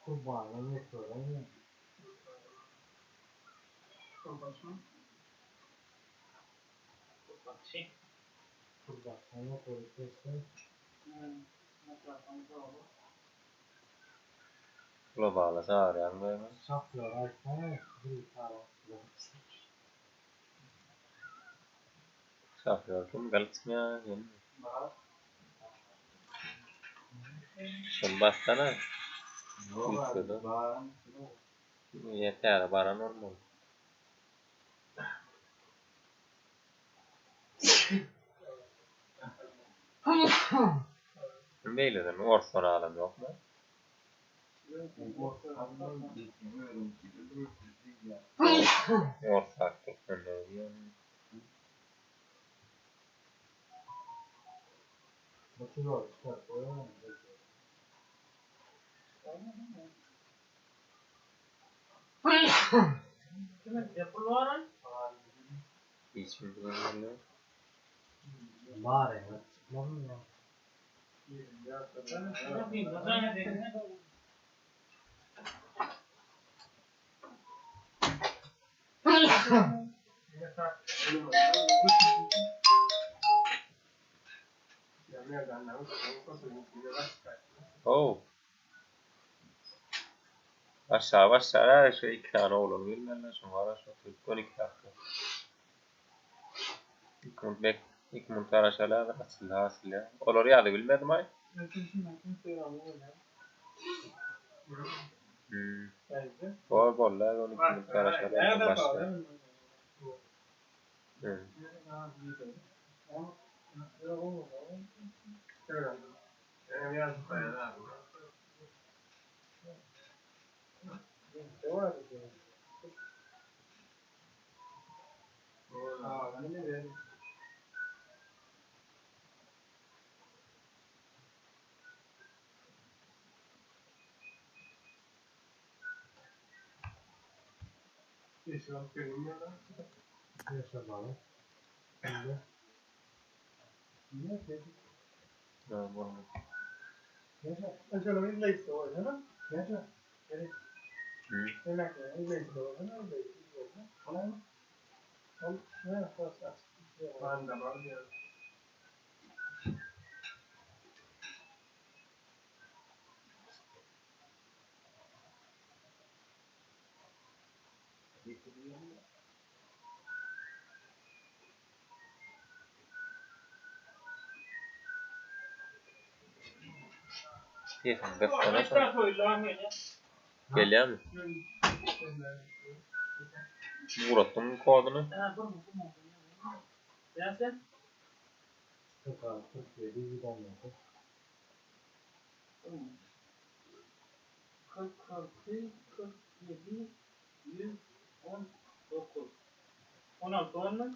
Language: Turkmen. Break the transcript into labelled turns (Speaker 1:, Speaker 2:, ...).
Speaker 1: Kurbandan ötürem. Kurbandan ötürem.
Speaker 2: Globala çagyrýaň dämi?
Speaker 1: Şahlar aýtsana, bir tane.
Speaker 2: Şahlar kim Gylyçmy ýa senmi? Şony bassana. Üýtgedi. Ýa täze baran bolmaly. Beýleden orsdan alan ýokmy? Orsak türkmenler diýen. Hiç kim bilenler.
Speaker 1: Bar ya, çıkmam ya.
Speaker 2: Oh. Aşağı başlar şu iki tane oğlan bilmeli şoňa garaşyp oturyp 12 dakika. 2 minut bek 2 minut garaşaly açyldy açyldy. Olar ýaly bilmedim aý. Hmm. Bol bol la 12 minut garaşaly başlar. Hmm. Ha, bolmaz. Hmm. Sesini gyssana şony. Gelýärmi? Ugradyň koduny.
Speaker 1: 47 119.
Speaker 3: 46, 47, 119. 16 olmuş.